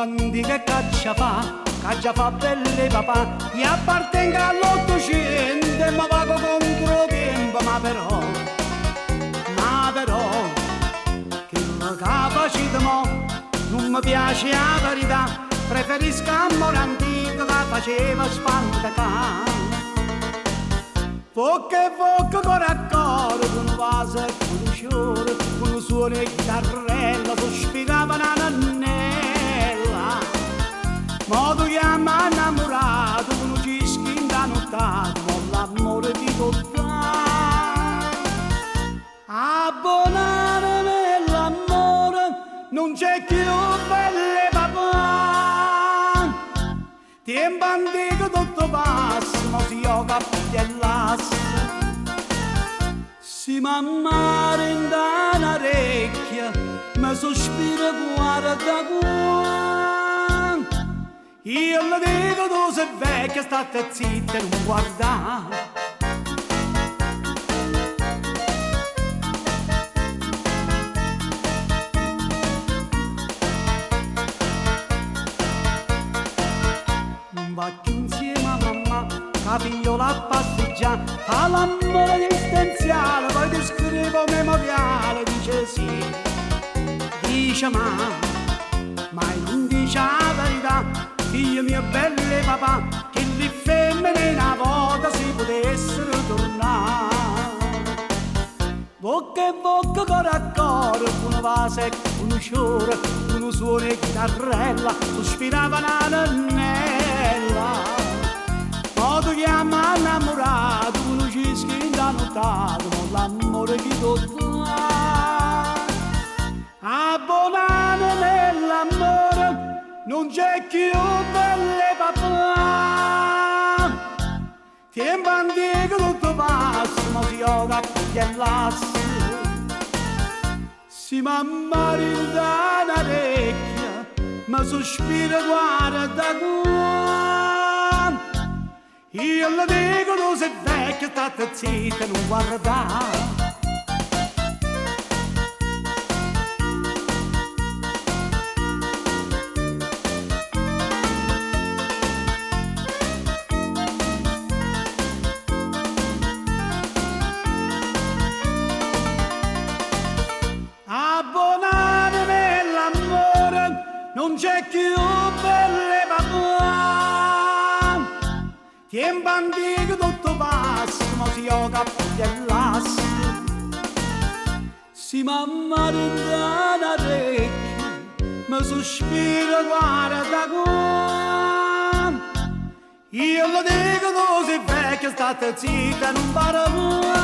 L'antica caccia fa, caccia fa belle papà, io appartengo all'Ottocento e mi vago contro tempo, ma però, che la capacità mo non mi piace la verità, preferisco amore antico che faceva spantacà. Bocca e bocca, cuore a cuore, con un vaso e con un fiore, con un suono e chitarrella, sospirava una nannella. Ma tu chiama innamorato, con un cischi in da nottata, ma l'amore ti tocca. Abbonare l'amore, non c'è più belle papà. Tempo antico tutto passa, ma si gioca a pigliasse. Si mamma renda un'orecchia, ma sospira guarda qua. Io le dico tu sei vecchia, state zitta e non guardare. Non va più insieme a mamma, la figliola a passeggiare, fa l'amore esistenziale, poi ti scrivo memoriale, dice sì, dice ma non dice la verità, figlio mio bello papà, che le femmine una volta si potessero tornare. Bocca e bocca, cuore a cuore, con un vaso e con un fiore, con un suono e chitarrella, sospirava una nannella. Ma tu chiama innamorato, con un cischi in da nottata, ma l'amore chi tocca. Abbonare nell'amore, non c'è più belle papà. Tempo antico tutto passa, ma si gioca a pigliasse. Si mamma rinda un'orecchia, ma sospira guarda qua. Io le dico tu sei vecchia, state zitta e non guardare. Abbonare nell'amore non c'è più belle papà. Tempo antico tutto passa, ma si gioca a pigliasse. Si mamma rinda un'orecchia, ma sospira guarda qua. Io le dico tu sei vecchia, state zitta, non parla.